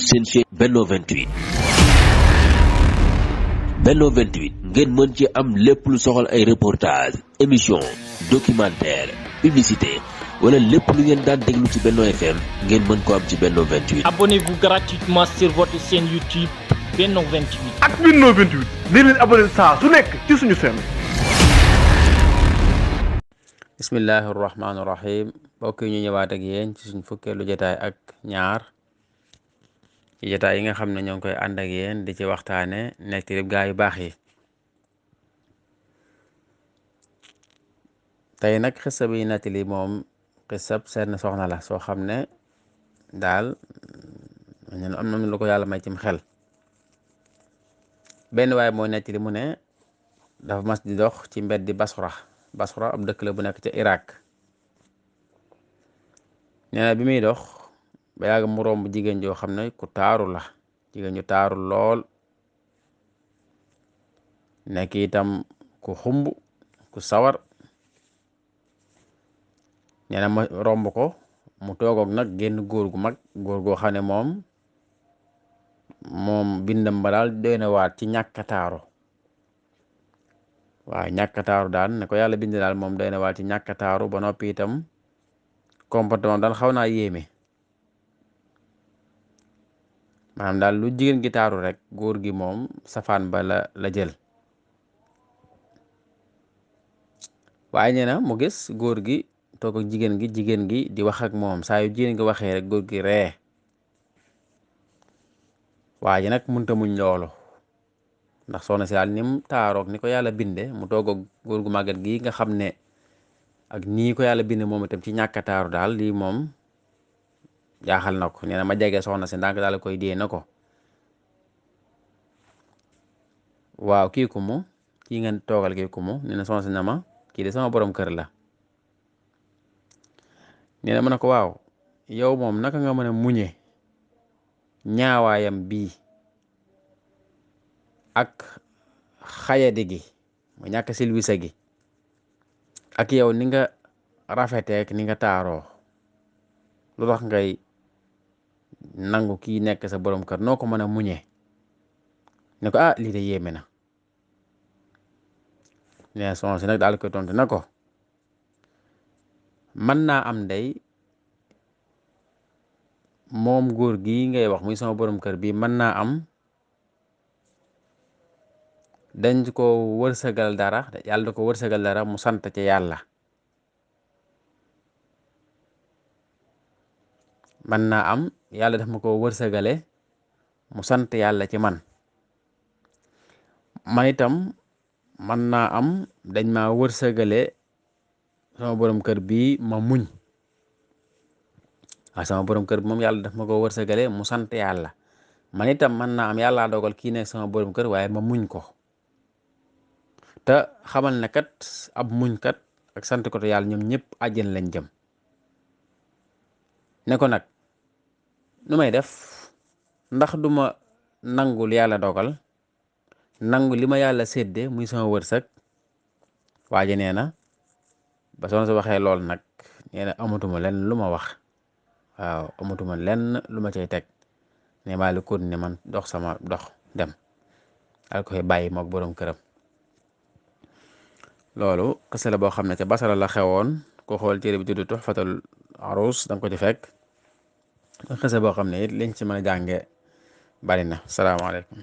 seen chaîne Benno 28 Benno 28 ngeen mën ci am lépp lu soxal ay reportage émission documentaire publicité wala lépp lu ngeen daan déglu ci Benno FM ngeen mën ko am ci Benno 28. Abonnez-vous gratuitement sur votre chaîne YouTube Benno 28. ak Benno 28 di leen abonné saa su nekk ci suñu chaîne. bismillahi rahmaani rahim mbokk yi ñu ñëwaat ak yéen ci suñ fukkeelu jotaay ak ñaar ci jotaay yi nga xam ne ñoo ngi koy ànd ak yéen di ci waxtaane nekk rib gaa yu baax yi. tey nag xissa bi nettali moom xissab seen soxna la soo xam ne daal ñun am na lu ko yàlla may cim xel. benn waaye moo nettali mu ne dafa mas di dox ci mbeddi Basra ab dëkk la bu nekk ca Irak. nee na bi muy dox ba yàgg mu romb jigéen joo xam ne ku taaru la, jigéen ñu taaru lool, nekk itam ku xumb ku sawar. nee na ma romb ko mu toogoog nag génn góor gu mag, góor goo xam ne moom bindam ba daal doy na waat ci ñàkk a taaru. waaw ñàkk a taaru daal ne ko yàlla bind daal moom doy na waat ci ñàkk a taaru ba noppi itam comportement daal xaw naa yéeme. maanaam daal lu jigéen gi taaru rek góor gi moom safaan ba la jël. waaye nee na mu gis góor gi toog ak jigéen gi di wax ak moom, saa yu jigéen gi waxee rek góor gi ree. waa ji nag munta muñ loolu ndax soxna si daal ni mu taaroog ni ko yàlla binde mu toog ak góor gu màggat gi nga xam ne ak nii ko yàlla binde moom itam ci ñàkk a taaru daal lii moom jaaxal na ko. nee na ma jege soxna si ndànk daal koy dee na ko, waaw kii ku mu kii ngeen toogal kii ku mu. nee na soxna si na ma kii de sama borom kër la. nee na ma ne ko waaw yow moom naka nga mën a muñe ñaawaayam bii ak xayadi gi mu ñàkk silwisa gi ak yow ni nga rafeteek ni nga taaroo, lu tax ngay nangu kii nekk sa borom kër, noo ko mën a muñe? ne ko lii de yéeme na. ne soxna si nag daal koy tontu na ko mën naa am day moom góor gi ngay wax muy sama borom kër bi mën naa am dañ ko wërsëgal dara, yàlla da ko wërsëgal dara mu sant ci yàlla. mën naa am yàlla daf ma ko wërsëgale mu sant yàlla ci man itam mën naa am dañ ma wërsëgale sama borom kër bi ma muñ. waaw sama borom kër bi moom yàlla daf ma ko wërsëgale mu sant yàlla, man itam mën naa am yàlla dogal kii nekk sama borom kër waaye ma muñ ko. te xamal ne kat ab muñ kat ak sant ko te yàlla ñoom ñëpp àjjana lañ jëm. ne ko nag nu may def ndax duma nangul yàlla dogal, nangu li ma yàlla sédde muy sama wërsëg. waaje nee na ba soxna si waxee lool nag nee na amatuma lenn lu ma wax, waaw amatuma lenn lu ma cay teg. ne maa li kon ne man dox sama dox dem daal koy bàyyi mook borom këram. loolu xisa la boo xam ne ca Basra la xewoon. ko xool téere bi tudd Tuhfatul Arus danga ko ci fekk. xisa boo xam ne it liñ ci mën a jànge bari na. salaamaaleykum.